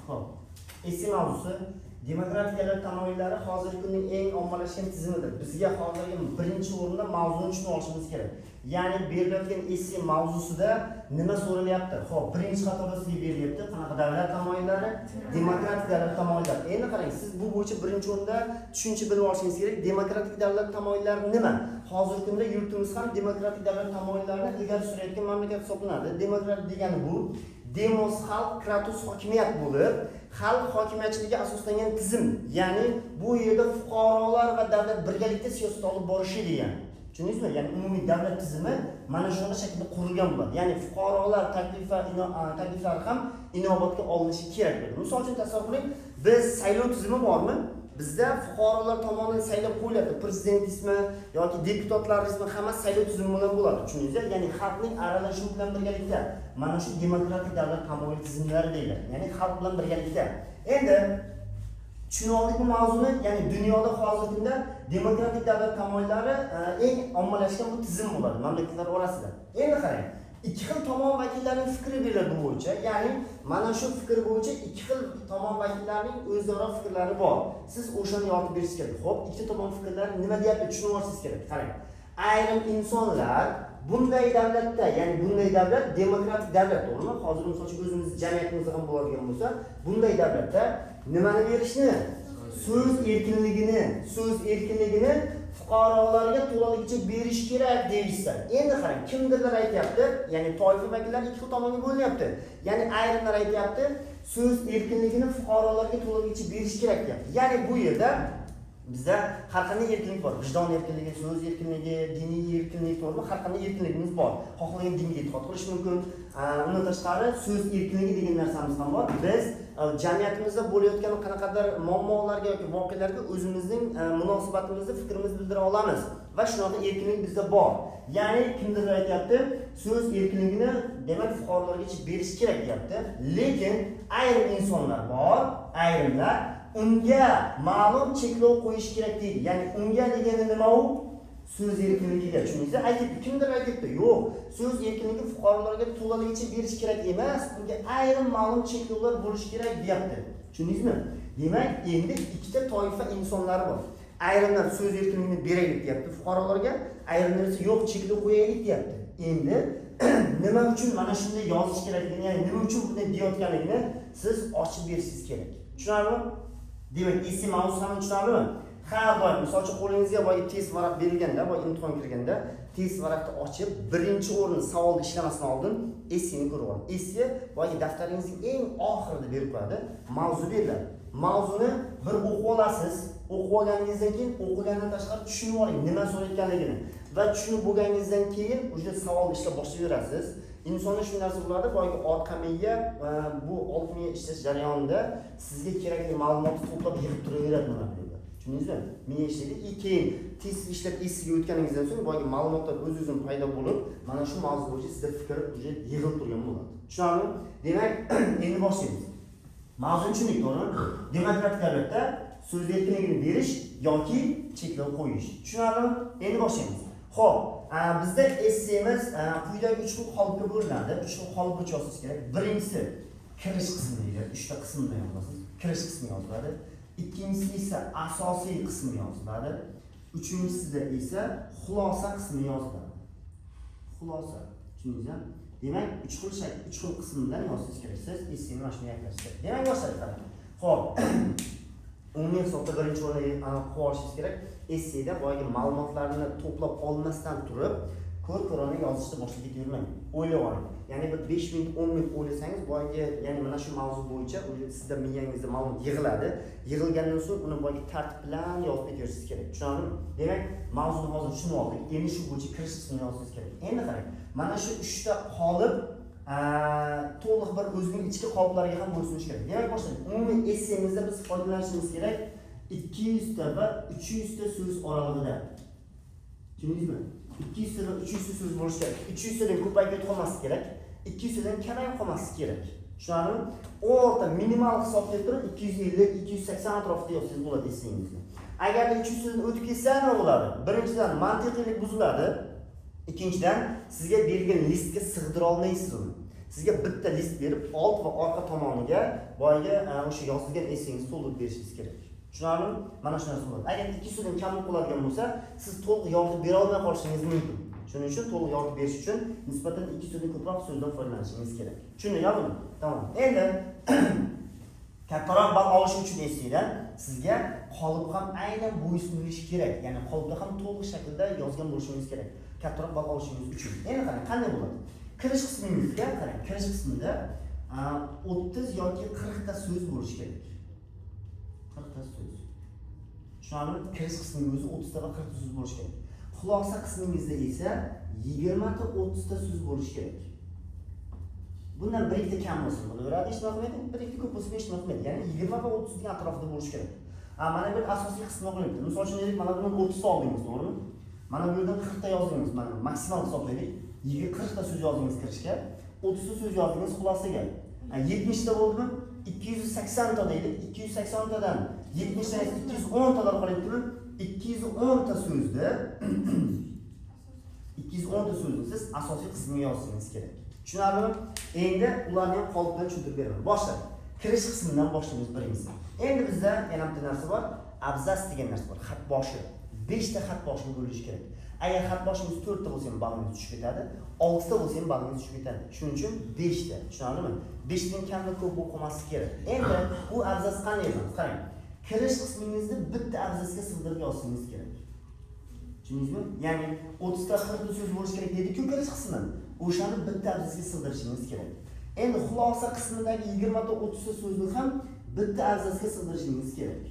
Ho'p. Esse mavzusi: demokratik davlat tamoyillari hozirgi kunning eng ommalashgan tizimidir. Bizga hozirgi birinchi o'rinda mavzuni tushunib olishimiz kerak. Ya'ni berilayotgan esse mavzusida nima so'ralyapti? Xo'p, birinchi qatorda sizga berilyapti. Qanaqa davlat tamoyillari? Demokratik davlat tamoyillari. Endi qarang, siz bu bo'yicha birinchi o'rinda tushuncha bilib olishingiz kerak. Demokratik davlat tamoyillari nima? Hozirgi kunda yurtimiz ham demokratik davlat tamoyillarini ilgari surayotgan mamlakat hisoblanadi. Demokrat degani bu demos, xalq, kratos, hokimiyat bo'lib, xalq hokimiyatchiligiga asoslangan tizim. Ya'ni bu yerda fuqarolar va davlat birgalikda siyosat olib borishi degani. Tushundingizmi? Ya'ni umumiy davlat tizimi mana shunaqa shaklda qurilgan bo'ladi. Ya'ni fuqarolar taklif va takliflari ham inobatga olinishi kerak bo'ladi. Misol uchun, tasavvur qiling, biz saylov tizimi bormi? Bizda fuqarolar tomonidan saylab qo'yiladi. Prezident ismi yoki deputatlar ismi, hammasi saylov tizimi bilan bo'ladi. Tushundingizmi? Ya'ni xalqning aralashuvi bilan birgalikda mana shu demokratik davlat tamoyil tizimlari deyiladi. Ya'ni xalq bilan birgalikda. Endi tushunib oldik bu mavzuni. Ya'ni dunyoda hozirgi kunda demokratik davlat tamoyillari eng ommalashgan bu tizim bo'ladi mamlakatlar orasida. Endi qarang, ikki xil tomon vakillarining fikri beriladi bu bo'yicha. Ya'ni mana shu fikr bo'yicha ikki xil tomon vakillarining o'zaro fikrlari bor. Siz o'shani yoritib berishingiz kerak. Ho'p, ikkita tomon fikrlari nima deyapti, tushunib olishingiz kerak. Qarang, ayrim insonlar bunday davlatda, ya'ni bunday davlat demokratik davlat, to'g'rimi? Hozir, misol uchun, o'zimiz jamiyatimizda ham bo'ladigan bo'lsa, bunday davlatda nimani berishni, so'z erkinligini, so'z erkinligini fuqarolarga to'laligicha berish kerak deyishsa. Endi qarang, kimdirlar aytyapti, ya'ni toifa vakillari ikki xil tomonga bo'linyapti. Ya'ni ayrimlar aytyapti, so'z erkinligini fuqarolarga to'laligicha berish kerak deyapti. Ya'ni bu yerda bizda har qanday erkinlik bor: vijdon erkinligi, so'z erkinligi, diniy erkinlik, to'g'rimi? Har qanday erkinligimiz bor, xohlagan dinga e'tiqod qilish mumkin. Undan tashqari, so'z erkinligi degan narsamiz ham bor. Biz jamiyatimizda bo'layotgan qanaqadir muammolarga yoki voqealarga o'zimizning munosabatimizni, fikrimizni bildira olamiz va shunaqa erkinlik bizda bor. Ya'ni kimdir aytyapti, so'z erkinligini, demak, fuqarolarga berish kerak deyapti. Lekin ayrim insonlar bor, ayrimlar unga ma'lum cheklov qo'yish kerak deydi. Ya'ni unga degani nima? U so'z erkinligiga, tushundingizmi? Aytyapti, kimdir aytyapti, yo'q, so'z erkinligi fuqarolarga to'laligicha berish kerak emas, unga ayrim ma'lum cheklovlar bo'lishi kerak deyapti. Tushundingizmi? Demak, endi ikkita toifa insonlari bor. Ayrimlar so'z erkinligini beraylik deyapti fuqarolarga, ayrimlar esa yo'q, cheklov qo'yaylik deyapti. Endi nima uchun mana shunday yozish kerakligini, ya'ni nima uchun bunday deyayotganligini siz ochib berishingiz kerak. Tushunarlimi? Demak, esse mavzusi ham tushunarlimi? Har doim, misol uchun, qo'lingizga boyagi test varaq berilganda, boyagi imtihon kirganda, test varaqni ochib, birinchi o'rin savolni ishlamasdan oldin esseni ko'rib oling. Esse boyagi daftaringizning eng oxirida berib qo'yadi, mavzu beriladi. Mavzuni bir o'qib olasiz. O'qib olganingizdan keyin, o'qigandan tashqari, tushunib oling nima so'rayotganligini va tushunib bo'lganingizdan keyin уже savolni ishlab boshlayverasiz. Insonda shu narsa bo'ladi, boyagi orqa miya bu old miya ishlash jarayonida sizga kerakli ma'lumotni to'plab, yig'ib turaveradi. Nima deydi, tushundingizmi? Miya ishlaydi и keyin tez ishlab, esiga o'tganingizdan so'ng boyagi ma'lumotlar o'z o'zini paydo bo'lib, mana shu mavzu bo'yicha sizda fikr уже yig'ilib turgan bo'ladi. Tushunarlimi? Demak, endi boshlaymiz. Mavzuni tushundik, to'g'rimi? Demokratik davlatda so'z erkinligini berish yoki cheklov qo'yish. Tushunarlimi? Endi boshlaymiz. Ho'p, bizda essemiz quyidagi uch xil qolipga bo'linadi. Uch xil qolip bo'yicha yozishingiz kerak. Birinchisi kirish qismi deyiladi. Uchta qismdan yozasiz. Kirish qismi yoziladi, ikkinchisi esa asosiy qismi yoziladi, uchinchisida esa xulosa qismi yoziladi. Xulosa, tushundingizmi? Demak, uch xil shakl, uch xil qismdan yozishingiz kerak. Siz esseni mana shunday yakunlashingiz kerak. Demak, boshladik. Qarang, ho'p, umumiy hisobda birinchi o'ringa aniq qo'yib olishingiz kerak. Esseda boyagi ma'lumotlarni to'plab olmasdan turib, ko'r ko'rona yozishni boshlab ketavermang, o'ylab oling. Ya'ni bir 5 minut, 10 minut o'ylasangiz, boyagi, ya'ni mana shu mavzu bo'yicha уже sizda miyangizda ma'lumot yig'iladi. Yig'ilgandan so'ng uni boyagi tartib bilan yozib ketaverishingiz kerak. Tushunarlimi? Demak, mavzuni hozir tushunib oldik. Endi shu bo'yicha kirish qismini yozishingiz kerak. Endi qarang, mana shu uchta qolip to'liq bir o'zining ichki qoliplariga ham bo'ysunishi kerak. Demak, boshladik. Umumiy essemizda biz foydalanishimiz kerak 200 ta va 300 ta so'z oralig'ida. Tushundingizmi? 200 ta va 300 ta so'z bo'lishi kerak. 300 tadan ko'payib ketib qolmasligi kerak, 200 tadan kamayib qolmasligi kerak. Tushunarlimi? O'rta minimal hisobga turib, 250, 280 atrofida yozsangiz bo'ladi essengizni. Agarda 300 tadan o'tib ketsa, nima bo'ladi? Birinchidan, mantiqiylik buziladi. Ikkinchidan, sizga berilgan listga sig'dira olmaysiz uni. Sizga bitta list berib, old va orqa tomoniga boyagi o'sha yozilgan essengizni to'ldirib berishingiz kerak. Tushunarlimi? Mana shu narsa bo'ladi. Agar ikki so'zdan kam bo'lib qoladigan bo'lsa, siz to'liq yoritib bera olmay qolishingiz mumkin. Shuning uchun to'liq yoritib berish uchun nisbatan ikki so'zdan ko'proq so'zdan foydalanishingiz kerak. Tushundingmi buni? Tamom. Endi kattaroq ball olish uchun essaydan sizga qolip ham aynan bo'ysunilishi kerak. Ya'ni qolipda ham to'liq shaklda yozgan bo'lishingiz kerak. Kattaroq ball olishingiz uchun. Endi qarang, qanday bo'ladi? Kirish qismingizga qarang, kirish qismida 30 yoki 40 ta so'z bo'lishi kerak. 40 ta so'z. Tushunarlimi? Kirish qismining o'zi 30 ta va 40 ta so'z bo'lishi kerak. Xulosa qismingizda esa 20 ta 30 ta so'z bo'lishi kerak. Bundan bir ikkita kam bo'lsa bo'laveradi, hech nima qilmaydi. Bir ikkita ko'p bo'lsa hech nima qilmaydi. Ya'ni 20 va 30 degan atrofida bo'lishi kerak. A, mana bir asosiy qismi qo'yibdi. Misol uchun deylik, mana bundan 30 ta oldingiz, to'g'rimi? Mana bu yerdan 40 ta yozdingiz, mana maksimal hisoblaylik. 20 40 ta so'z yozdingiz kirishga, 30 ta so'z yozdingiz xulosaga. 70 ta bo'ldimi? 280 ta deylik. 280 tadan 70 dan 210 talar qolyaptimi? 210 ta so'zni 210 ta so'zni siz asosiy qismiga yozishingiz kerak. Tushunarlimi? Endi ularni ham qolip bilan tushuntirib beraman. Boshladik. Kirish qismidan boshlaymiz birinchisi. Endi bizda yana bitta narsa bor. Abzas degan narsa bor. Xat boshi. 5 ta xat boshini bo'lishi kerak. Agar xat boshingiz 4 ta bo'lsa ham ballingiz tushib ketadi, 6 ta bo'lsa ham ballingiz tushib ketadi. Shuning uchun 5 ta. Tushunarlimi? 5 dan kamda ko'p bo'lib qolmasligi kerak. Endi bu abzas qanday yozamiz? Qarang. Kirish qismingizni bitta abzasga sig'dirib yozishingiz kerak. Tushundingizmi? Ya'ni 30 ta 40 ta so'z bo'lishi kerak dedik-ku kirish qismi. O'shani bitta abzasga sig'dirishingiz kerak. Endi xulosa qismidagi 20 ta 30 ta so'zni ham bitta abzasga sig'dirishingiz kerak.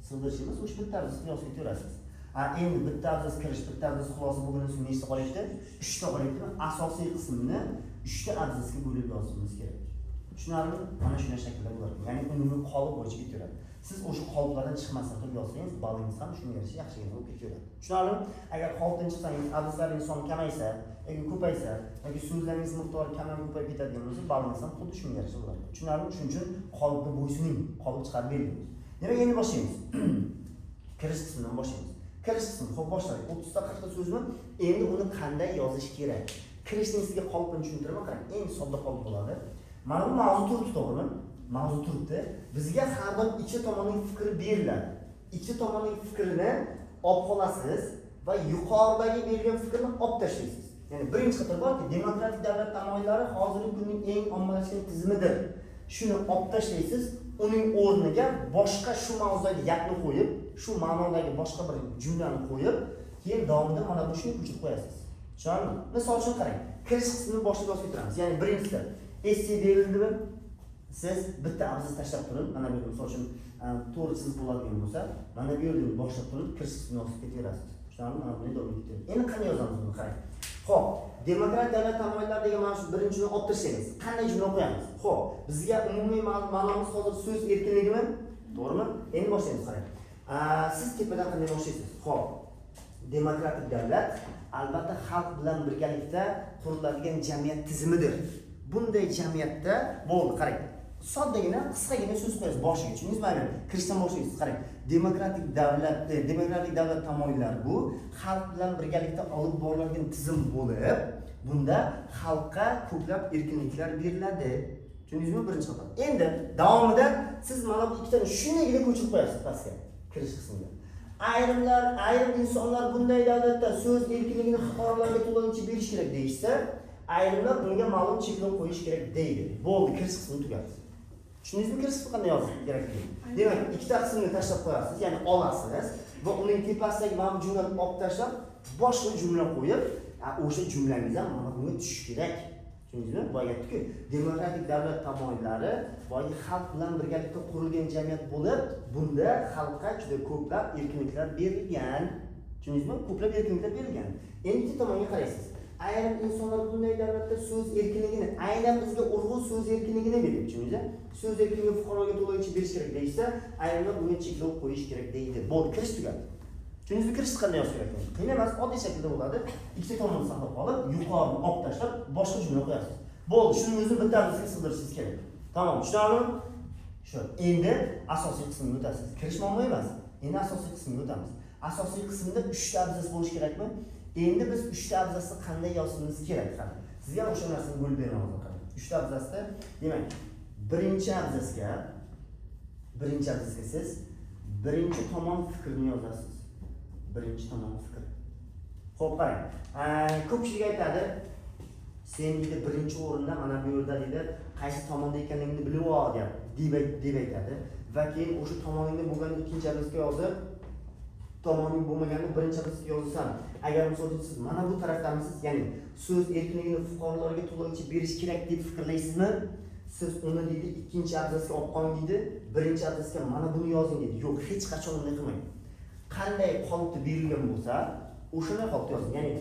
Sig'dirishimiz o'sha bitta abzasga yozib ketaverasiz. A, endi bitta abzas kirish, bitta abzas xulosa bo'lgandan so'ng nechta qolyapti? 3 ta qolyaptimi? Asosiy qismini 3 ta abzasga bo'lib yozishimiz kerak. Tushunarlimi? Mana shunday shaklda bo'ladi. Ya'ni umumiy qolip bo'yicha ketaveradi. Siz o'sha qoliplardan chiqmasdan turib yozsangiz, ballingiz ham shunga yarasha yaxshigina bo'lib ketaveradi. Tushunarlimi? Agar qolipdan chiqsangiz, abzaslaringiz soni kamaysa yoki ko'paysa yoki so'zlaringiz miqdori kamayib ko'payib ketadigan bo'lsa, ballingiz ham xuddi shunga yarasha bo'ladi. Tushunarlimi? Shuning uchun qolipga bo'ysuning, qolip chiqarib bermaymiz. Demak, endi boshlaymiz. Kirish qismidan boshlaymiz. Kirish qismi, xo'p, boshladik. 30 ta 40 ta so'zni endi uni qanday yozish kerak? Kirishning sizga qolipini tushuntiraman, qarang, eng sodda qolip bo'ladi. Mana bu mavzu turibdi, to'g'rimi? Mavzu turibdi. Bizga har doim ikkita tomonning fikri beriladi. Ikkita tomonning fikrini olib qolasiz va yuqoridagi berilgan fikrni olib tashlaysiz. Ya'ni birinchi qator borki, demokratik davlat tamoyillari hozirgi kunning eng ommalashgan tizimidir. Shuni olib tashlaysiz, uning o'rniga boshqa shu mavzudagi gapni qo'yib, shu ma'nodagi boshqa bir jumlani qo'yib, keyin davomida mana bu shuni ko'chirib qo'yasiz. Tushunarlimi? Misol uchun qarang, kirish qismini boshida yozib ketiramiz. Ya'ni birinchisi esse berildimi? Siz bitta abzas tashlab turib, mana bu yerda misol uchun to'g'ri chiziq bo'ladigan bo'lsa, mana bu yerdan boshlab turib kirish qismini yozib ketaverasiz. Tushunarlimi? Mana buni davom ettirib. Endi qanday yozamiz buni, qarang. Xo'p, demokrat davlat tamoyillari degan mana shu birinchini olib tashlaymiz. Qanday jumla qo'yamiz? Xo'p, bizga umumiy ma'nomiz hozir so'z erkinligimi? To'g'rimi? Endi boshlaymiz, qarang. Siz tepadan qanday boshlaysiz? Xo'p, demokratik davlat albatta xalq bilan birgalikda quriladigan jamiyat tizimidir. Bunday jamiyatda bo'ldi, qarang. Soddagina, qisqagina so'z qo'yasiz boshiga, tushundingizmi? Aynan kirishdan boshlaysiz, qarang. Demokratik davlat tamoyillari bu xalq bilan birgalikda olib boriladigan tizim bo'lib, bunda xalqqa ko'plab erkinliklar beriladi. Tushundingizmi? Birinchi qator. Endi davomida siz mana bu ikkitani shundaygina ko'chirib qo'yasiz pastga, kirish qismiga. Ayrimlar, ayrim insonlar bunday davlatda so'z erkinligini fuqarolarga to'lig'icha berish kerak deyishsa, ayrimlar bunga ma'lum cheklov qo'yish kerak deydi. Bo'ldi, kirish qismini tugatdi. Tushundingizmi kirish qismi qanday yozish kerakligini? Demak, ikkita qismini tashlab qo'yasiz, ya'ni olasiz va uning tepasidagi mana bu jumlani olib tashlab, boshqa jumla qo'yib, o'sha jumlangiz ham mana bunga tushishi kerak. Tushundingizmi? Boya aytdik-ku, demokratik davlat tamoyillari boyagi xalq bilan birgalikda qurilgan jamiyat bo'lib, bunda xalqqa juda ko'plab erkinliklar berilgan. Tushundingizmi? Ko'plab erkinliklar berilgan. Endi ikki tomonga qaraysiz. Ayrim insonlar bunday davlatda so'z erkinligini, aynan bizga urg'u so'z erkinligini berib, tushundingizmi? So'z erkinligini fuqaroga to'lig'icha berish kerak deyishsa, ayrimlar bunga cheklov qo'yish kerak deydi. Bo'ldi, kirish tugadi. Tushundingizmi? Kirish qanday yozish kerak? Qiyin emas, oddiy shaklda bo'ladi. Ikkita tomonni saqlab qolib, yuqorini olib tashlab, boshqa jumla qo'yasiz. Bo'ldi, shuning o'zini bitta abzasga sig'dirishingiz kerak. Tamom, tushunarlimi? Shu. Endi asosiy qismga o'tasiz. Kirish muammo emas. Endi asosiy qismga o'tamiz. Asosiy qismda 3 ta abzas bo'lishi kerakmi? Endi biz 3 ta abzasni qanday yozishimiz kerak hali? Sizga o'sha narsani bo'lib beraman hozir, qarang. Uchta abzasda, demak, birinchi abzasga siz birinchi tomon fikrini yozasiz. Birinchi tomon fikri. Xo'p, qarang. Ko'pchilik aytadi, sen deydi, birinchi o'rinda mana bu yerda deydi, qaysi tomonda ekanligingni bilib ol deb aytadi va keyin o'sha tomoningda bo'lganini ikkinchi abzasga yozib, tomoning bo'lmaganini birinchi abzasga yozasan. Agar misol uchun siz mana bu tarafdamisiz, ya'ni so'z erkinligini fuqarolarga to'lig'icha berish kerak deb fikrlaysizmi, siz uni deydi, ikkinchi abzasga olib qo'ying deydi, birinchi abzasga mana buni yozing deydi. Yo'q, hech qachon unday qilmang. Qanday qolipda berilgan bo'lsa, o'shani qolipda yozing. Ya'ni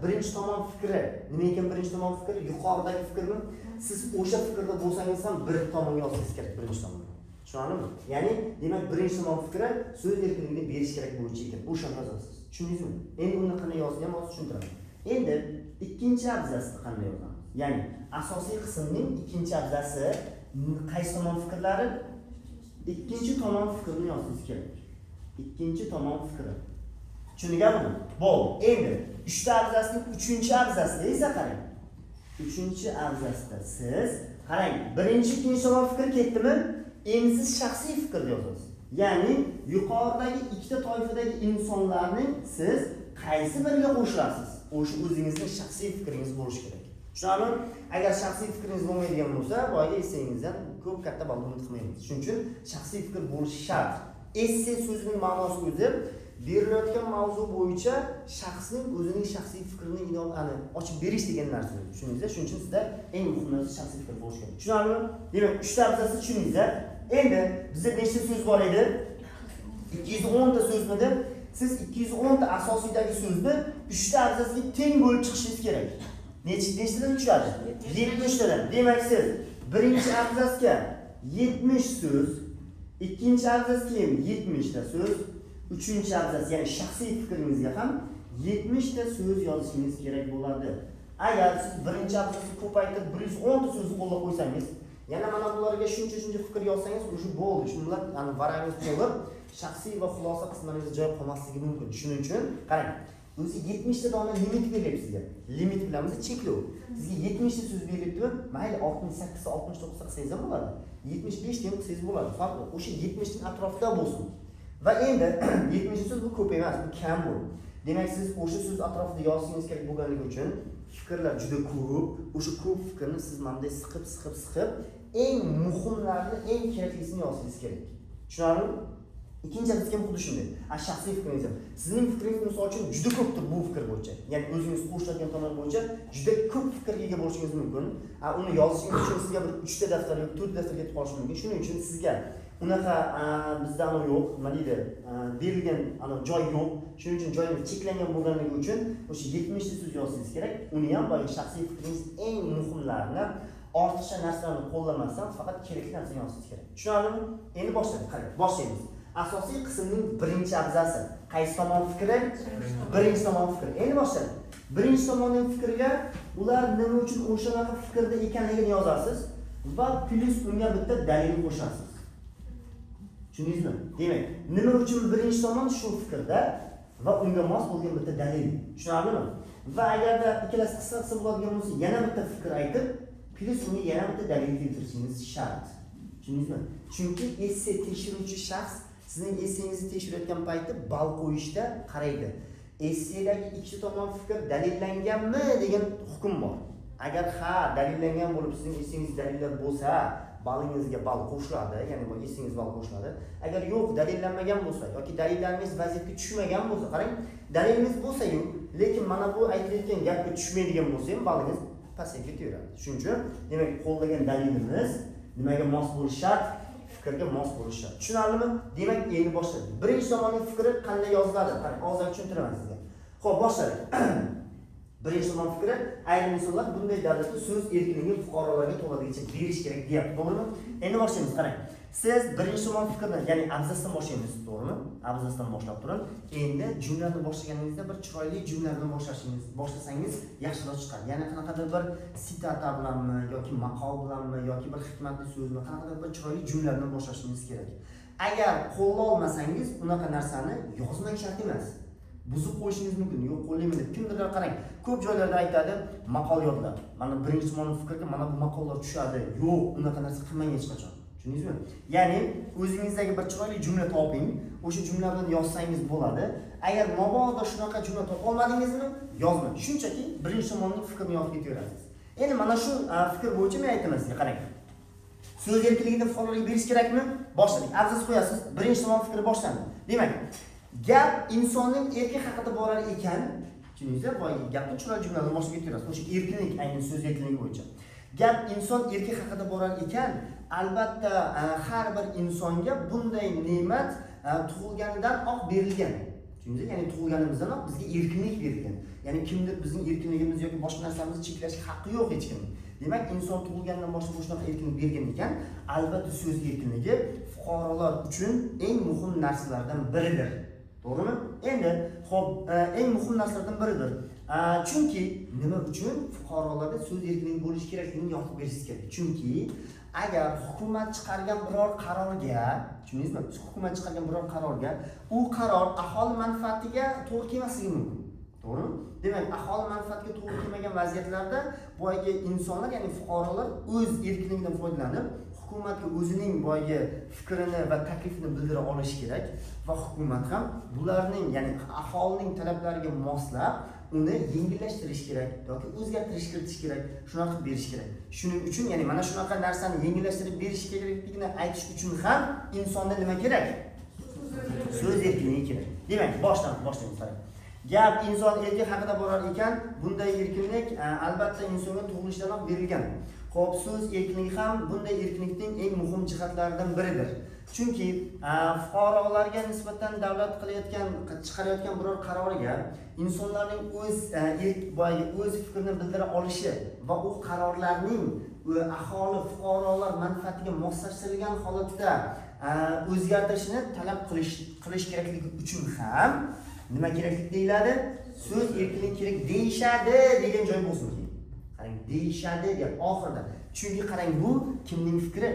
birinchi tomon fikri nima ekan? Birinchi tomon fikri yuqoridagi fikrmi? Siz o'sha fikrda bo'lsangiz ham bir tomonga yozsangiz kerak birinchi tomonga. Tushunarlimi? Ya'ni, demak, birinchi tomon fikri so'z erkinligini berish kerak bo'yicha ekan. O'shani yozasiz. Tushundingizmi? Endi uni qanday yozishni ham hozir tushuntiraman. Endi ikkinchi abzasni qanday yozamiz? Ya'ni asosiy qismning ikkinchi abzasi qaysi tomon fikrlari? Ikkinchi tomon fikrini yozishingiz kerak. Ikkinchi tomon fikri. Tushundingizmi? Bo'ldi. Endi uchta abzasning uchinchi abzasida esa qarang. Uchinchi abzasda siz qarang, birinchi, ikkinchi tomon fikri ketdimi? Endi siz shaxsiy fikrni yozasiz. Ya'ni yuqoridagi ikkita toifadagi insonlarning siz qaysi biriga qo'shilasiz? O'sha o'zingizning shaxsiy fikringiz bo'lishi kerak. Tushunarlimi? Agar shaxsiy fikringiz bo'lmaydigan bo'lsa, boyagi essengizdan ko'p katta ball umid qilmaymiz. Shuning uchun shaxsiy fikr bo'lishi shart. Esse so'zining ma'nosi o'zi berilayotgan mavzu bo'yicha shaxsning o'zining shaxsiy fikrini ani ochib berish degan narsa. Tushundingizmi? Shuning uchun sizda eng muhim narsa shaxsiy fikr bo'lishi kerak. Tushunarlimi? Demak, uchta abzasni tushundingiz. Endi bizda nechta so'z bor edi? 210 ta so'zmidi? Siz 210 ta asosiydagi so'zni uchta abzasga teng bo'lib chiqishingiz kerak. Nechtadan tushadi? 70 tadan. Demak, siz birinchi abzasga 70 so'z, ikkinchi abzasga ham 70 ta so'z, uchinchi abzas, ya'ni shaxsiy fikringizga ham 70 ta so'z yozishingiz kerak bo'ladi. Agar siz birinchi abzasni ko'paytirib 110 ta so'zni qo'llab qo'ysangiz, yana mana bularga shuncha shuncha fikr yozsangiz, уже bo'ldi. Shu bilan yani varangiz to'lib, shaxsiy va xulosa qismlaringizda joy qolmasligi mumkin. Shuning uchun qarang, o'zi 70 ta dona limit beryapti sizga. Limit bilamiz, cheklov. Sizga 70 ta so'z berilyaptimi? Mayli, 68 ta, 69 ta qilsangiz ham bo'ladi. 75 ta ham qilsangiz bo'ladi. Farq yo'q. O'sha 70 ning atrofida bo'lsin. Va endi 70 so'z bu ko'p emas, bu kam bu. Demak, siz o'sha so'z atrofida yozishingiz kerak bo'lganligi uchun fikrlar juda ko'p. O'sha ko'p fikrni siz mana bunday siqib, siqib, siqib, eng muhimlarini, eng keraklisini yozishingiz kerak. Tushunarlimi? Ikkinchi abzasga ham xuddi shunday. A shaxsiy fikringiz ham. Sizning fikringiz misol uchun juda ko'pdir bu fikr bo'yicha. Ya'ni o'zingiz qo'shiladigan tomon bo'yicha juda ko'p fikrga ega bo'lishingiz mumkin. A uni yozishingiz uchun sizga bir 3 ta daftar yoki 4 daftar ketib qolishi mumkin. Shuning uchun sizga unaqa bizda anavi yo'q, nima deydi, berilgan anavi joy yo'q. Shuning uchun joyimiz cheklangan bo'lganligi uchun o'sha 70 ta so'z yozishingiz kerak. Uni ham boyagi shaxsiy fikringiz eng muhimlarini, ortiqcha narsalarni qo'llamasdan faqat kerakli narsani yozishingiz kerak. Tushunarlimi? Endi boshladik. Qarang, boshlaymiz. Asosiy qismning birinchi abzasi. Qaysi tomon fikri? Birinchi tomon fikri. Endi boshladik. Birinchi tomonning fikriga ular nima uchun o'shanaqa fikrda ekanligini yozasiz va plyus unga bitta dalil qo'shasiz. Tushundingizmi? Demak, nima uchun birinchi tomon shu fikrda va unga mos bo'lgan bitta dalil. Tushunarlimi? Va agarda ikkalasi qisqa qisqa bo'ladigan bo'lsa, yana bitta fikr aytib, plyus unga yana bitta dalil keltirishingiz shart. Tushundingizmi? Chunki esse tekshiruvchi shaxs sizning essengizni tekshirayotgan payti ball qo'yishda qaraydi. Essedagi ikkita tomon fikr dalillanganmi degan hukm bor. Agar ha, dalillangan bo'lib, sizning essengiz dalillar bo'lsa, ballingizga ball qo'shiladi, ya'ni bu essengiz ball qo'shiladi. Agar yo'q, dalillanmagan bo'lsa yoki dalillaringiz vaziyatga tushmagan bo'lsa, qarang, dalilingiz bo'lsa-yu, lekin mana bu aytilayotgan gapga tushmaydigan bo'lsa ham ballingiz pastga ketaveradi. Shuning uchun, demak, qo'llagan dalilimiz nimaga mos bo'lishi shart? Fikrga mos bo'lishi shart. Tushunarlimi? Demak, endi boshladik. Birinchi tomonning fikri qanday yoziladi? Qarang, og'zaki tushuntiraman sizga. Xo'p, boshladik. Birinchi tomon fikri: ayrim insonlar bunday davlatda so'z erkinligini fuqarolarga to'laligicha berish kerak deyapti, to'g'rimi? Endi boshlaymiz, qarang. Siz birinchi tomon fikrini, ya'ni abzasdan boshlaymiz, to'g'rimi? Abzasdan boshlab turib, endi jumlani boshlaganingizda bir chiroyli jumla bilan boshlasangiz yaxshiroq chiqadi. Ya'ni qanaqadir bir sitata bilanmi yoki maqol bilanmi yoki bir hikmatli so'zmi, qanaqadir bir chiroyli jumla bilan boshlashingiz kerak. Agar qo'llay olmasangiz, unaqa narsani yozmak shart emas. Buzib qo'yishingiz mumkin. Yo'q, qo'llayman deb. Kimdirlar, qarang, ko'p joylarda aytadi, maqol yodlab. Mana birinchi tomonning fikriga mana bu maqollar tushadi. Yo'q, unaqa narsa qilmang hech qachon. Tushundingizmi? Ya'ni o'zingizdagi bir chiroyli jumla toping, o'sha jumla bilan yozsangiz bo'ladi. Agar mabodo shunaqa jumla topa olmadingizmi, yozmang. Shunchaki birinchi tomonning fikrini yozib ketaverasiz. Endi mana shu fikr bo'yicha men aytaman sizga, qarang. So'z erkinligini fuqarolarga berish kerakmi? Boshladik. Abzas qo'yasiz. Birinchi tomon fikri boshlandi. Demak, gap insonning erki haqida borar ekan, tushundingizmi? Boyagi gapni chiroyli jumladan boshlab ketaverasiz. O'sha erkinlik, aynan so'z erkinligi bo'yicha. Gap inson erki haqida borar ekan, albatta har bir insonga bunday ne'mat tug'ilganidan oq berilgan. Tushundingizmi? Ya'ni tug'ilganimizdan bizga erkinlik berilgan. Ya'ni kimdir bizning erkinligimizni yoki boshqa narsamizni cheklashga haqqi yo'q hech kimning. Demak, inson tug'ilganidan boshlab shunaqa erkinlik bergan ekan, albatta so'z erkinligi fuqarolar uchun eng muhim narsalardan biridir. To'g'rimi? Endi, xo'p, eng muhim narsalardan biridir. Chunki nima uchun fuqarolarda so'z erkinligi bo'lishi kerakligini yoritib berishingiz kerak. Chunki agar hukumat chiqargan biror qarorga, tushundingizmi? Hukumat chiqargan biror qarorga, u qaror aholi manfaatiga to'g'ri kelmasligi mumkin. To'g'rimi? Demak, aholi manfaatiga to'g'ri kelmagan vaziyatlarda boyagi insonlar, ya'ni fuqarolar o'z erkinligidan foydalanib, hukumatga o'zining boyagi fikrini va taklifini bildira olishi kerak va hukumat ham bularning, ya'ni aholining talablariga moslab uni yengillashtirish kerak yoki o'zgartirish kiritish kerak, shunaqa qilib berish kerak. Shuning uchun, ya'ni mana shunaqa narsani yengillashtirib berish kerakligini aytish uchun ham insonda nima kerak? So'z erkinligi kerak. Demak, boshdan boshlaymiz. Qarang. Gap inson erki haqida borar ekan, bunday erkinlik albatta insonga tug'ilishdanoq berilgan. Xo'p, so'z erkinligi ham bunday erkinlikning eng muhim jihatlaridan biridir. Chunki fuqarolarga nisbatan davlat qilayotgan, chiqarayotgan biror qaroriga insonlarning o'z erk, boyagi o'z fikrini bildira olishi va u qarorlarning aholi, fuqarolar manfaatiga moslashtirilgan holatda o'zgartirishini talab qilish kerakligi uchun ham nima keraklik deyiladi? So'z erkinligi kerak deyishadi degan joy bo'lsin keyin. Qarang, deyishadi deb oxirida. Chunki qarang, bu kimning fikri?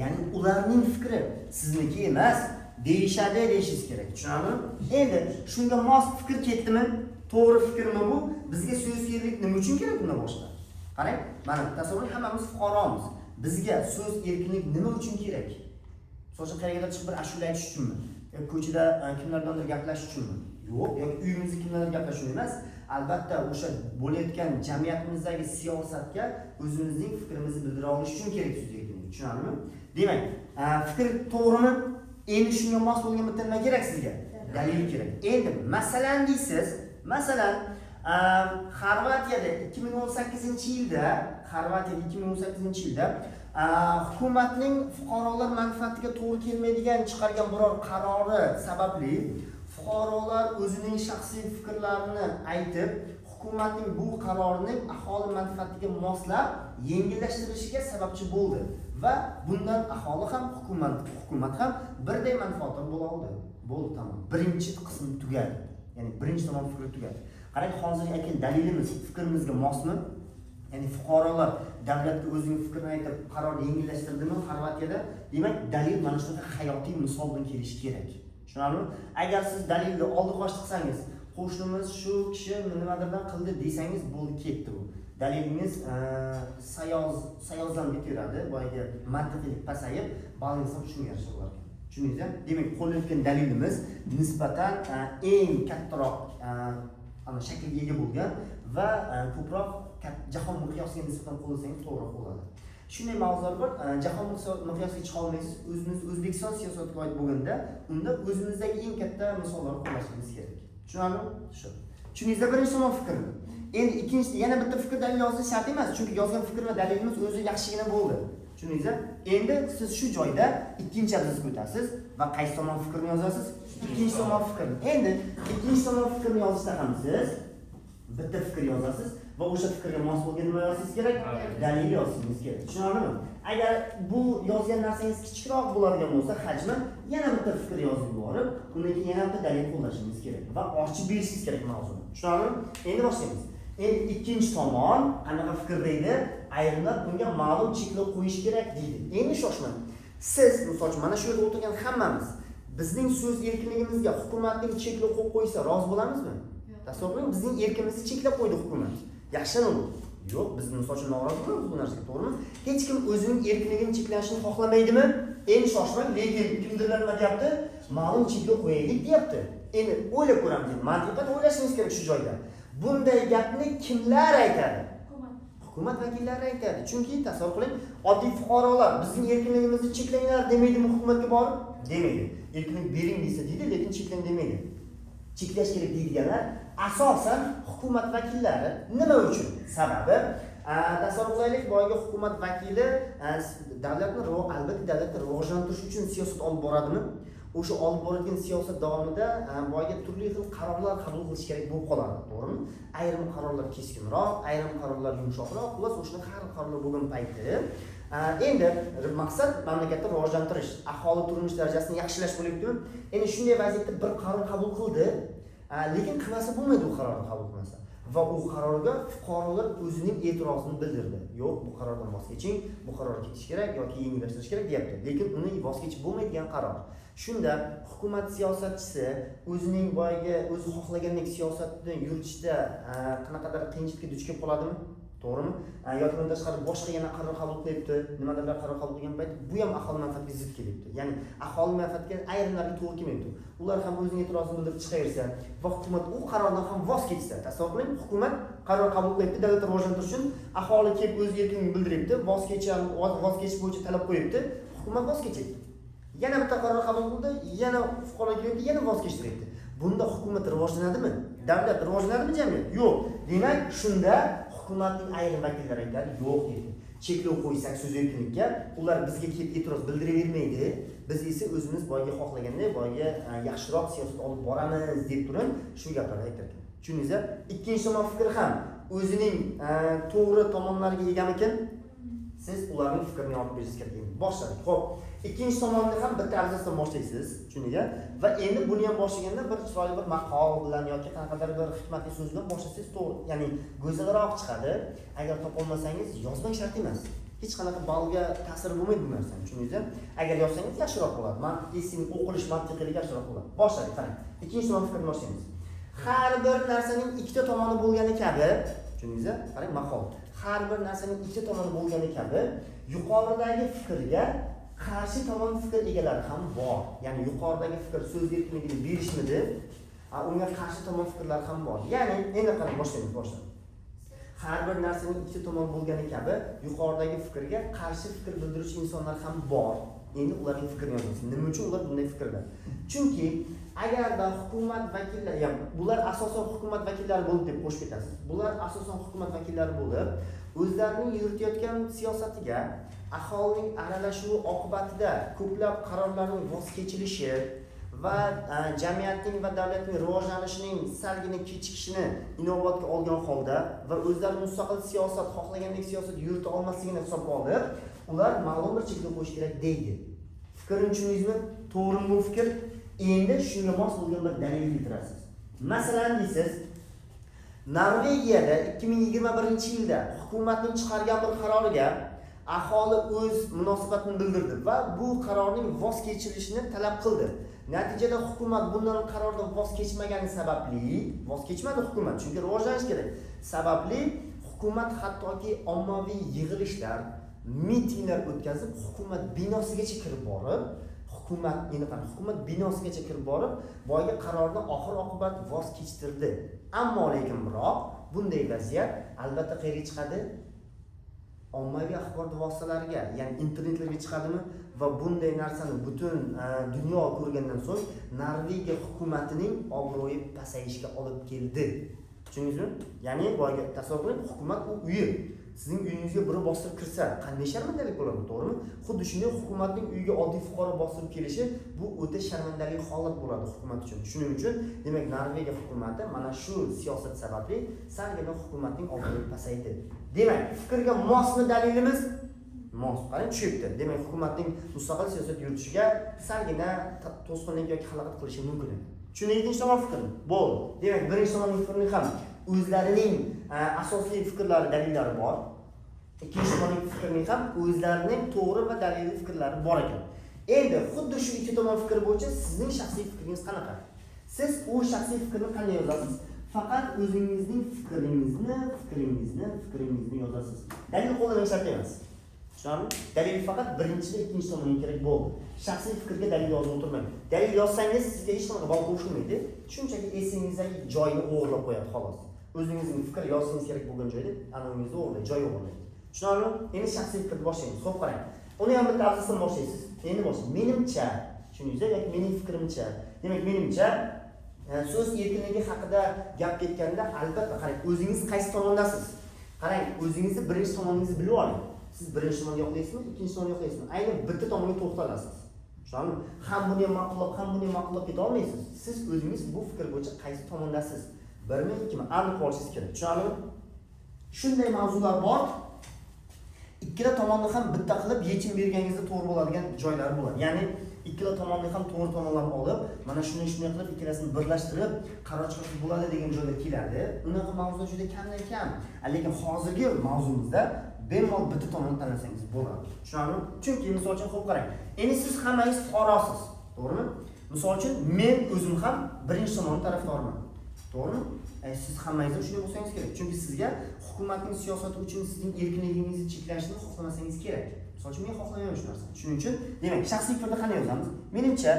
Ya'ni ularning fikri, sizniki emas. Deyishadi deyishingiz kerak. Tushunarlimi? Endi shunga mos fikr ketdimi? To'g'ri fikrmi bu? Bizga so'z erkinligi nima uchun kerak bundan boshqa? Qarang, mana tasavvur, hammamiz fuqaromiz. Bizga so'z erkinligi nima uchun kerak? Misol uchun, qayergadir chiqib bir ashula aytish uchunmi? Yoki ko'chada kimlardandir gaplashish uchunmi? Yo'q, yoki uyimizda kimlardir gaplashish uchun emas. Albatta o'sha bo'layotgan jamiyatimizdagi siyosatga o'zimizning fikrimizni bildira olish uchun kerak so'z erkinligi. Tushunarlimi? Demak, fikr to'g'rimi? Endi shunga mos bo'lgan bitta nima kerak sizga? Dalil kerak. Endi masalan deysiz, masalan, Xorvatiyada 2018-yilda, Xorvatiyada 2018-yilda hukumatning fuqarolar manfaatiga to'g'ri kelmaydigan chiqargan biror qarori sababli fuqarolar o'zining shaxsiy fikrlarini aytib, hukumatning bu qarorining aholi manfaatiga moslab yengillashtirishiga sababchi bo'ldi va bundan aholi ham, hukumat ham birday manfaatdor bo'la oldi. Bo'ldi, tamom. Birinchi qism tugadi. Ya'ni birinchi tomon fikri tugadi. Qarang, hozir aytgan dalilimiz fikrimizga mosmi? Ya'ni fuqarolar davlatga o'zining fikrini aytib qaror yengillashtirdimi Xorvatiyada? Demak, dalil mana shunaqa hayotiy misol bilan kelishi kerak. Tushunarlimi? Agar siz dalilni oldi qochdi qilsangiz, qo'shnimiz shu kishi nimadirdan qildi desangiz, bo'ldi, ketdi bu. Dalilingiz sayoz sayozlanib ketaveradi, boyagi mantiqiylik pasayib, ballingiz ham shunga yarasha bo'lar ekan. Tushundingizmi? Demak, qo'llanayotgan dalilimiz nisbatan eng kattaroq ana shaklga ega bo'lgan va ko'proq jahon miqyosiga nisbatan qo'llasangiz to'g'riroq bo'ladi. Shunday mavzular bor, jahon miqyosiga chiqa olmaysiz, o'zimiz O'zbekiston siyosatiga oid bo'lganda, unda o'zimizdagi eng katta misollarni qo'llashimiz kerak. Tushunarlimi? Shu. Tushundingizda birinchi tomon fikrni. Endi ikkinchi, yana bitta fikr dalil yozish shart emas, chunki yozgan fikr va dalilimiz o'zi yaxshigina bo'ldi. Tushundingizmi? Endi siz shu joyda ikkinchi abzasga o'tasiz va qaysi tomon fikrni yozasiz? Ikkinchi tomon fikrni. Endi ikkinchi tomon fikrni yozishda ham siz bitta fikr yozasiz va o'sha fikrga mos bo'lgan nima yozishingiz kerak? Dalil yozishingiz kerak. Tushunarlimi? Agar bu yozgan narsangiz kichikroq bo'ladigan bo'lsa, hajmi, yana bitta fikr yozib yuborib, undan keyin yana bitta dalil qo'llashingiz kerak va ochib berishingiz kerak mavzuni. Tushunarlimi? Endi boshlaymiz. Endi ikkinchi tomon qanaqa fikr deydi? Ayrimlar bunga ma'lum cheklov qo'yish kerak deydi. Endi shoshmang. Siz, misol uchun, mana shu yerda o'tirgan hammamiz Bizning so'z erkinligimizga hukumatning cheklov qo'yib qo'ysa, rozi bo'lamizmi? Tasavvur qiling, bizning erkimizni cheklab qo'ydi hukumat. Yaxshimi bu? Yo'q, biz misol uchun norozi bo'lamiz bu narsaga, to'g'rimi? Hech kim o'zining erkinligini cheklanishini xohlamaydimi? Endi shoshmang, lekin kimdirlar nima deyapti? Ma'lum cheklov qo'yaylik deyapti. Endi o'ylab ko'ramiz, endi mantiqan o'ylashimiz kerak shu joyda. Bunday gapni kimlar aytadi? Hukumat. Hukumat vakillari aytadi. Chunki tasavvur qiling, oddiy fuqarolar bizning erkinligimizni cheklanglar demaydimi hukumatga borib? Demaydi. Erkinlik bering desa deydi, lekin cheklang demaydi. Cheklash kerak deydiganlar asosan hukumat vakillari. Nima uchun? Sababi, tasavvur qilaylik, boyagi hukumat vakili davlatni albatta davlatni rivojlantirish uchun siyosat olib boradimi? O'sha olib boradigan siyosat davomida boyagi turli xil qarorlar qabul qilish kerak bo'lib qoladi, to'g'rimi? Ayrim qarorlar keskinroq, ayrim qarorlar yumshoqroq, xullas o'shanaqa har xil qarorlar bo'lgan payti, endi maqsad mamlakatni rivojlantirish, aholi turmush darajasini yaxshilash bo'lyaptimi? Endi shunday vaziyatda bir qaror qabul qildi, lekin qilmasa bo'lmaydi u qarorni qabul qilmasa. Va u qarorga fuqarolar o'zining e'tirozini bildirdi. Yo'q, bu qarordan voz keching, bu qaror ketish kerak yoki yengillashtirish kerak deyapti. Lekin uni voz kechib bo'lmaydigan qaror. Shunda hukumat siyosatchisi o'zining boyagi o'zi xohlagandek siyosatni yuritishda qanaqadir qiyinchilikka duch kelib qoladimi? To'g'rimi? Yoki bundan tashqari boshqa yana qaror qabul qilyapti, nimadirlar qaror qabul qilgan payt bu ham aholi manfaatiga zid kelyapti. Ya'ni aholi manfaatiga ayrimlarga to'g'ri kelmayapti. Ular ham o'zining e'tirozini bildirib chiqaversa va hukumat u qarordan ham voz kechsa, tasavvur qiling, hukumat qaror qabul qilyapti davlat rivojlantirish uchun, aholi kelib o'z erkinligini bildiryapti, voz kecham, voz kechish bo'yicha talab qo'yibdi, hukumat voz kechyapti. Yana bitta qaror qabul qildi, yana fuqaro kelyapti, yana voz kechtiryapti. Bunda hukumat rivojlanadimi? Davlat rivojlanadimi jamiyat? Yo'q. Demak, shunda hukumatning ayrim vakillari aytadi, yo'q deydi. Cheklov qo'ysak so'z erkinlikka, ular bizga kelib e'tiroz bildiravermaydi. Biz esa o'zimiz boyga xohlaganday, boyga yaxshiroq siyosat olib boramiz deb turib shu gaplarni aytar ekan. Tushundingizmi? Ikkinchi tomon fikri ham o'zining to'g'ri tomonlariga egamikin? Siz ularning fikrini yozib berishingiz kerak. Endi boshladik. Xo'p, ikkinchi tomonni ham bitta abzatsdan boshlaysiz, tushundingizmi? Va endi buni ham boshlaganda bir chiroyli bir maqol bilan yoki qanaqadir bir hikmatli so'z bilan boshlasangiz to'g'ri, ya'ni go'zalroq chiqadi. Agar topolmasangiz yozmak shart emas. Hech qanaqa ballga ta'siri bo'lmaydi bu narsani, tushundingizmi? Agar yozsangiz yaxshiroq bo'ladi. Man esing o'qilish mantiqiligi yaxshiroq bo'ladi. Boshladik, qarang. Ikkinchi tomon fikrini boshlaymiz. Har bir narsaning ikkita tomoni bo'lgani kabi, tushundingizmi? Qarang, maqol. Har bir narsaning ikkita tomoni bo'lgani kabi, yuqoridagi fikrga qarshi tomon fikr egalari ham bor. Ya'ni yuqoridagi fikr so'z erkinligini berishmidi? Unga qarshi tomon fikrlar ham bor. Ya'ni endi qarang, boshlaymiz, boshladik. Har bir narsaning ikkita tomoni bo'lgani kabi, yuqoridagi fikrga qarshi fikr bildiruvchi insonlar ham bor. Endi ularning fikrini yozamiz. Nima uchun ular bunday fikrda? Chunki agarda hukumat vakillari, ya'ni bular asosan hukumat vakillari bo'lib deb qo'shib ketasiz. Bular asosan hukumat vakillari bo'lib, o'zlarining yuritayotgan siyosatiga aholining aralashuvi oqibatida ko'plab qarorlarning voz kechilishi va jamiyatning va davlatning rivojlanishining salgina kechikishini inobatga olgan holda va o'zlari mustaqil siyosat, xohlagandek siyosat yurita olmasligini hisobga olib, ular ma'lum bir cheklov qo'yish kerak deydi. Fikrini tushundingizmi? To'g'rimi bu fikr? Endi shunga mos bo'lgan bir dalil keltirasiz. Masalan deysiz, Norvegiyada 2021-yilda hukumatning chiqargan bir qaroriga aholi o'z munosabatini bildirdi va bu qarorning voz kechilishini talab qildi. Natijada hukumat bundan qarordan voz kechmagani sababli, voz kechmadi hukumat, chunki rivojlanish kerak. Sababli hukumat hattoki ommaviy yig'ilishlar, mitinglar o'tkazib, hukumat binosigacha kirib borib, hukumat endi qarang, hukumat binosigacha kirib borib, boyagi qarorni oxir oqibat voz kechtirdi. Ammo lekin biroq bunday vaziyat albatta qayerga chiqadi? Ommaviy axborot vositalariga, ya'ni internetlarga chiqadimi? Va bunday narsani butun dunyo ko'rgandan so'ng Norvegiya hukumatining obro'yi pasayishga olib keldi. Tushundingizmi? Ya'ni boyagi tasavvur qiling, hukumat u uyi. Sizning uyingizga biri bostirib kirsa, qanday sharmandalik bo'ladi, to'g'rimi? Xuddi shunday hukumatning uyiga oddiy fuqaro bostirib kelishi bu o'ta sharmandali holat bo'ladi hukumat uchun. Shuning uchun, demak, Norvegiya hukumati mana shu siyosat sababli salgina hukumatning obro'yi pasaydi. Demak, fikrga mosmi dalilimiz? Mos. Qarang, tushyapti. Demak, hukumatning mustaqil siyosat yuritishiga salgina to'sqinlik yoki xalaqit qilishi mumkin edi. Tushundingiz ikkinchi tomon fikrini? Bo'ldi. Demak, birinchi tomonning fikrini ham o'zlarining asosli fikrlari, dalillari bor. Ikkinchi tomonning fikrining ham o'zlarining to'g'ri va dalilli fikrlari bor ekan. Endi xuddi shu ikki tomon fikri bo'yicha sizning shaxsiy fikringiz qanaqa? Siz u shaxsiy fikrni qanday yozasiz? Faqat o'zingizning fikringizni yozasiz. Dalil qo'llanish shart emas. Tushunarlimi? Dalil faqat birinchi va ikkinchi tomonga kerak bo'ldi. Shaxsiy fikrga dalil yozib o'tirmang. Dalil yozsangiz sizga hech qanaqa ball qo'shilmaydi. Shunchaki esingizdagi joyini o'g'irlab qo'yadi xolos. O'zingizning fikr yozishingiz kerak bo'lgan joyda anavingizni o'g'irlaydi, joy o'g'irlaydi. Tushunarlimi? Endi shaxsiy fikrni boshlaymiz. Xo'p, qarang. Uni ham bitta abzasdan boshlaysiz. Endi boshlaymiz. Menimcha, tushundingizmi yoki mening fikrimcha. Demak, menimcha so'z erkinligi haqida gap ketganda albatta qarang, o'zingiz qaysi tomondasiz? Qarang, o'zingizni birinchi tomoningizni bilib oling. Siz birinchi tomonni yoqlaysizmi, ikkinchi tomonni yoqlaysizmi? Aynan bitta tomonga to'xtalasiz. Tushunarlimi? Ham buni ham ma'qullab, ham buni ham ma'qullab keta olmaysiz. Siz o'zingiz bu fikr bo'yicha qaysi tomondasiz? Birmi, ikkimi? Aniq olishingiz kerak. Tushunarlimi? Shunday mavzular bor. Ikkala tomonni ham bitta qilib yechim berganingizda to'g'ri bo'ladigan joylari bo'ladi. Ya'ni ikkala tomonni ham to'g'ri tomonlab olib, mana shuni shunday qilib ikkalasini birlashtirib qaror chiqarsa bo'ladi degan joyga keladi. Unaqa mavzular juda kamdan kam. Lekin hozirgi mavzumizda bemalol bitta tomonni tanlasangiz bo'ladi. Tushunarlimi? Chunki misol uchun xo'p qarang. Endi siz hammangiz fuqarosiz, to'g'rimi? Misol uchun men o'zim ham birinchi tomonni tarafdoriman. To'g'rimi? Siz hammangiz ham shunday bo'lsangiz kerak. Chunki sizga hukumatning siyosati uchun sizning erkinligingizni cheklashini xohlamasangiz kerak. Misol uchun men xohlamayman shu narsani. Shuning uchun, demak, shaxsiy fikrni qanday yozamiz? Menimcha,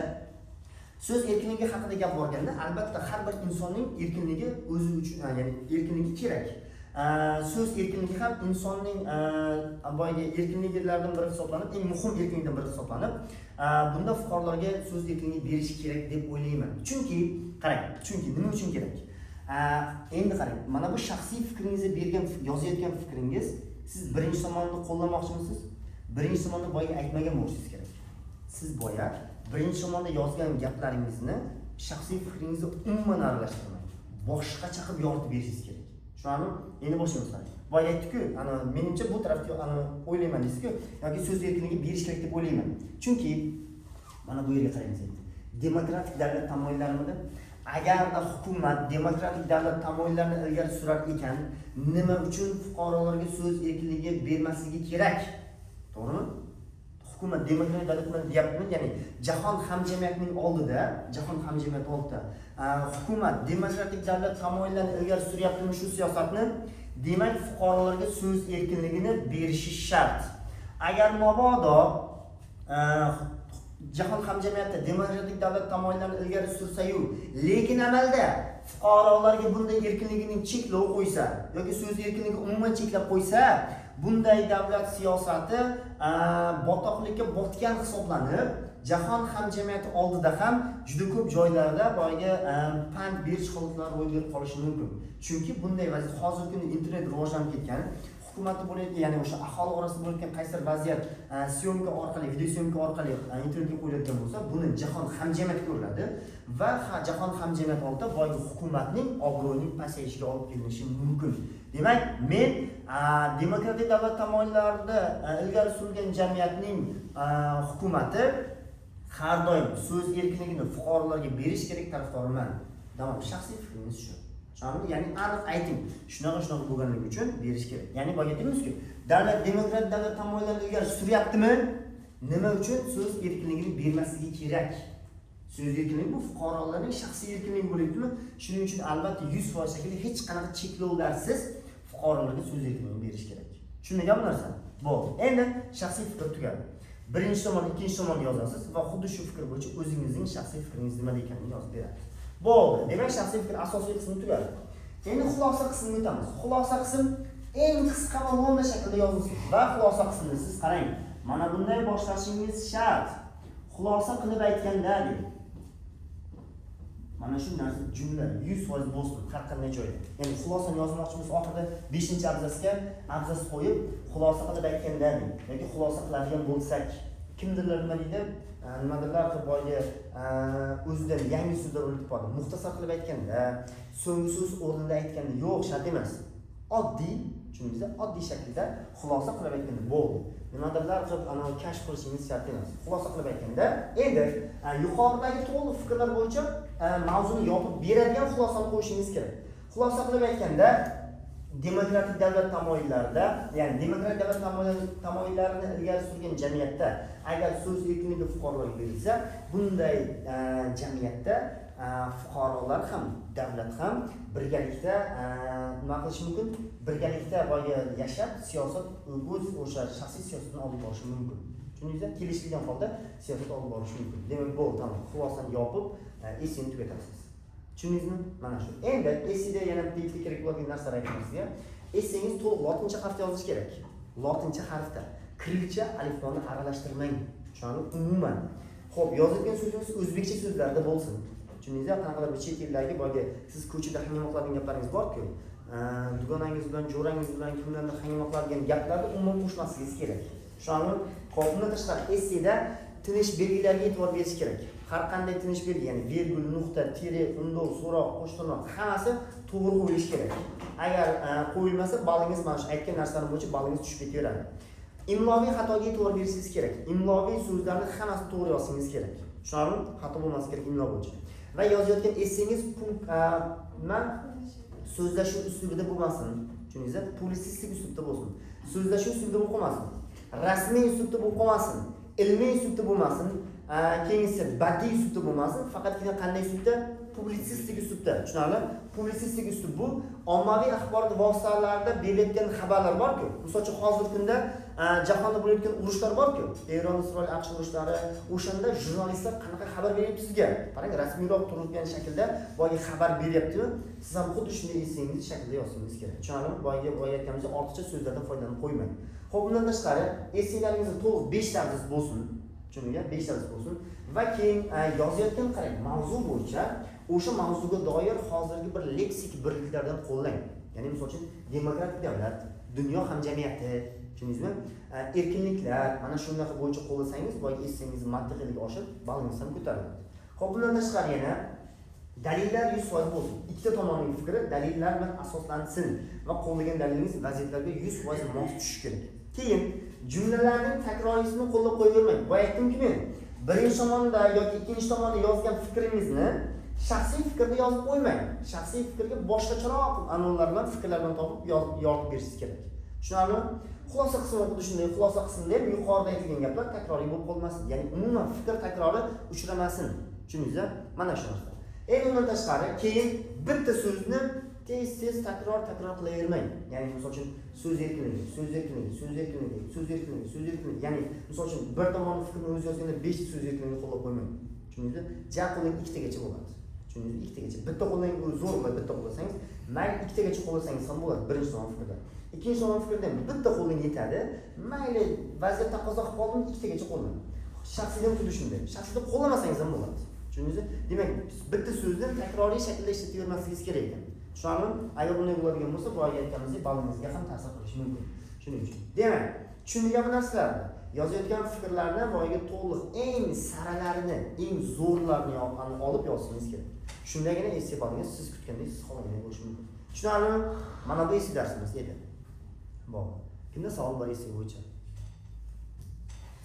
so'z erkinligi haqida gap borganda, albatta har bir insonning erkinligi o'zi uchun, ya'ni erkinligi kerak. So'z erkinligi ham insonning boyagi erkinliklaridan biri hisoblanib, eng muhim erkinlikdan biri hisoblanib, bunda fuqarolarga so'z erkinligi berish kerak deb o'ylayman. Chunki qarang, chunki nima uchun kerak? Endi qarang, mana bu shaxsiy fikringizni bergan, yozayotgan fikringiz, siz birinchi tomonni qo'llamoqchimisiz? Birinchi tomonni boya aytmagan bo'lishingiz kerak. Siz boya birinchi tomonda yozgan gaplaringizni shaxsiy fikringizni umuman aralashtirmang. Boshqacha qilib yoritib berishingiz kerak. Tushunarlimi? Endi boshlaymiz qarang. Boya aytdik-ku, ana menimcha bu tarafga ana o'ylayman deysiz-ku, yoki so'z erkinligi berish kerak deb o'ylayman. Chunki mana bu yerga qaraymiz endi. Demokratik davlat tamoyillarimida agarda hukumat demokratik davlat tamoyillarini ilgari surar ekan, nima uchun fuqarolarga so'z erkinligi bermasligi kerak? To'g'rimi? Hukumat demokratik davlat bilan deyaptimi? Ya'ni jahon hamjamiyatining oldida, jahon hamjamiyati oldida hukumat demokratik davlat tamoyillarini ilgari suryaptimi shu siyosatni? Demak, fuqarolarga so'z erkinligini berishi shart. Agar mabodo jahon hamjamiyati demokratik davlat tamoyillarini ilgari sursa-yu, lekin amalda fuqarolarga bunday erkinligining cheklov qo'ysa yoki so'z erkinligi umuman cheklab qo'ysa, bunday davlat siyosati botoqlikka botgan hisoblanib, jahon hamjamiyati oldida ham juda ko'p joylarda boyagi pand berish holatlari ro'y berib qolishi mumkin. Chunki bunday vaziyat hozirgi kunda internet rivojlanib ketgan, hukumatda bo'layotgan, ya'ni o'sha aholi orasida bo'layotgan qaysidir vaziyat syomka orqali, videosyomka orqali internetga qo'yilayotgan bo'lsa, buni jahon hamjamiyati ko'riladi va jahon hamjamiyati oldida boyagi hukumatning obro'yining pasayishiga olib kelinishi mumkin. Demak, men demokratik davlat tamoyillarida ilgari surilgan jamiyatning hukumati har doim so'z erkinligini fuqarolarga berish kerak tarafdoriman. Tamom, shaxsiy fikringiz shu. Tushunarlimi? Ya'ni aniq ayting. Shunaqa shunaqa bo'lganligi uchun berish kerak. Ya'ni boya aytdingizku, davlat demokrat davlat tamoyillarini ilgari suryaptimi? Nima uchun so'z erkinligini bermasligi kerak? So'z erkinligi bu fuqarolarning shaxsiy erkinligi bo'lyaptimi? Shuning uchun albatta 100% shaklda hech qanaqa cheklovlarsiz fuqarolarga so'z erkinligini berish kerak. Tushundingmi bu narsani? Bo'ldi. Endi shaxsiy fikr tugadi. Birinchi tomon, ikkinchi tomonni yozasiz va xuddi shu fikr bo'yicha o'zingizning shaxsiy fikringiz nima ekanini yozib berasiz. Bo'ldi. Demak, shaxsiy fikr asosiy qismi tugadi. Endi xulosa qismiga o'tamiz. Xulosa qism eng qisqa va lo'nda shaklda yozilsin va xulosa qismini siz qarang. Mana bunday boshlashingiz shart. Xulosa qilib aytganda deng. Mana shu narsa jumla 100% bo'lsin har qanday joyda. Ya'ni xulosani yozmoqchi bo'lsa, oxirida 5-abzasga abzas qo'yib, xulosa qilib aytganda deng yoki xulosa qiladigan bo'lsak, kimdirlar nima deydi? Nimadirlar qilib boyagi o'zidan yangi so'zlar o'ylab topadi. Muxtasar qilib aytganda, so'nggi so'z o'rnida aytganda yo'q, shart emas. Oddiy, tushundingizmi? Oddiy shaklda xulosa qilib aytganda bo'ldi. Nimadirlar qilib ana kashf qilishingiz shart emas. Xulosa qilib aytganda, endi yuqoridagi to'liq fikrlar bo'yicha mavzuni yopib beradigan xulosani qo'yishingiz kerak. Xulosa qilib aytganda, Demokratik davlat tamoyillarida, ya'ni demokratik davlat tamoyillarini ilgari surgan jamiyatda agar so'z erkinligi fuqarolarga berilsa, bunday jamiyatda fuqarolar ham, davlat ham birgalikda nima qilishi mumkin? Birgalikda boya yashab, siyosat, o'z o'sha shaxsiy siyosatini olib borishi mumkin. Tushundingizmi? Kelishilgan holda siyosat olib borishi mumkin. Demak, bo'ldi, tamom. Xulosani yopib, esseni tugatasiz. Tushundingizmi? Mana shu. Endi esseda yana bitta kerak bo'ladigan narsalar aytaman sizga. Essengiz to'liq lotincha harfda yozish kerak. Lotincha harfda. Kirilcha alifboni aralashtirmang. Tushundingizmi? Umuman. Xo'p, yozilgan so'zingiz o'zbekcha so'zlarda bo'lsin. Tushundingizmi? Qanaqadir bir chet eldagi boyagi siz ko'chada hangoma qiladigan gaplaringiz bor-ku. Dugonangiz bilan, jo'rangiz bilan kimlardir hangoma qiladigan gaplarni umuman qo'shmasligingiz kerak. Tushundingizmi? Xo'p, undan tashqari esseda tinish belgilariga e'tibor berish kerak. Har qanday tinish belgi, ya'ni vergul, nuqta, tire, undov, so'roq, qo'shtirnoq hammasi to'g'ri qo'yilishi kerak. Agar qo'yilmasa, ballingiz, mana shu aytgan narsalarim bo'yicha ballingiz tushib ketaveradi. Imloviy xatoga e'tibor berishingiz kerak. Imloviy so'zlarni hammasini to'g'ri yozishingiz kerak. Tushunarlimi? Xato bo'lmasi kerak imlo bo'yicha. Va yozayotgan essengiz punkt nima? So'zlashuv uslubida bo'lmasin. Tushundingizmi? Publitsistik uslubda bo'lsin. So'zlashuv uslubida bo'lib qolmasin. Rasmiy uslubda bo'lib qolmasin. Ilmiy uslubda bo'lmasin. Keyingisi badiiy uslubda bo'lmasin. Faqatgina qanday uslubda? Publitsistik uslubda. Tushunarli? Publitsistik uslub bu ommaviy axborot vositalarida berilayotgan xabarlar bor-ku. Misol uchun, hozirgi kunda jahonda bo'layotgan urushlar bor-ku. Eron, Isroil, AQSh urushlari, o'shanda jurnalistlar qanaqa xabar beryapti sizga? Qarang, rasmiyroq turgan shaklda boyagi xabar beryapti. Siz ham xuddi shunday essangiz shaklda yozishingiz kerak. Tushunarlimi? Boyagi boya aytganimizdek, ortiqcha so'zlardan foydalanib qo'ymang. Xo'p, undan tashqari esselaringizni to'liq 5 ta bo'lsin. Tushundingizmi? 5 ta bo'lsin va keyin yozayotgan, qarang, mavzu bo'yicha o'sha mavzuga doir hozirgi bir leksik birliklardan qo'llang. Ya'ni misol uchun demokratik davlat, dunyo hamjamiyati, tushundingizmi? Erkinliklar, mana shunaqa bo'yicha qo'llasangiz, boyagi essangiz mantiqiyligi oshib, ballingiz ham ko'tariladi. Xo'p, bundan tashqari yana dalillar 100% bo'lsin. Ikkita tomonning fikri dalillar bilan asoslansin va qo'llagan dalilingiz vaziyatlarga 100% mos tushishi kerak. Keyin jumlalarning takroriysini qo'llab qo'yavermang. Boya aytdimki men, birinchi tomonda yoki ikkinchi tomonda yozgan fikringizni shaxsiy fikrda yozib qo'ymang. Shaxsiy fikrga boshqacharoq anonlar bilan, fikrlar bilan topib yoritib berishingiz kerak. Tushunarlimi? Xulosa qismi xuddi shunday. Xulosa qismida ham yuqorida aytilgan gaplar takroriy bo'lib qolmasin. Ya'ni umuman fikr takrori uchramasin. Tushundingizmi? Mana shu narsa. Endi undan tashqari keyin bitta so'zni tez-tez takror qilavermang. Ya'ni misol uchun so'z erkinligi, so'z erkinligi, so'z erkinligi, so'z erkinligi, so'z erkinligi. Ya'ni misol uchun bir tomonni fikrini o'zi yozganda 5 ta so'z erkinligini qo'llab qo'ymang. Tushundingizmi? Ja qo'llang ikkitagacha bo'ladi. Tushundingizmi? Ikkitagacha. Bitta qo'llang, u zo'r bo'ladi, bitta qo'llasangiz, mayli ikkitagacha qo'llasangiz ham bo'ladi birinchi tomon fikrda. Ikkinchi tomon fikrda ham bitta qo'llang yetadi. Mayli vaziyat taqozo qilib qoldimi, ikkitagacha qo'llang. Shaxsiyda xuddi shunday. Shaxsiyda qo'llamasangiz ham bo'ladi. Tushundingizmi? Demak, bitta so'zni takroriy shaklda ishlatavermasligingiz kerak ekan. Tushunarlimi? Agar bunday bo'ladigan bo'lsa, boyagi aytganimizdek ballingizga ham ta'sir qilishi mumkin. Shuning uchun. Demak, tushunilgan bu narsalarni, yozayotgan fikrlarni boyagi to'liq eng saralarini, eng zo'rlarini olib yozishingiz kerak. Shundagina esse ballingiz siz kutgandek, siz xohlagandek bo'lishi mumkin. Tushunarlimi? Mana bu esse darsimiz edi. Bo'ldi. Kimda savol bor esse bo'yicha?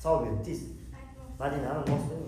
Savol bering, tez. Madina, bosing.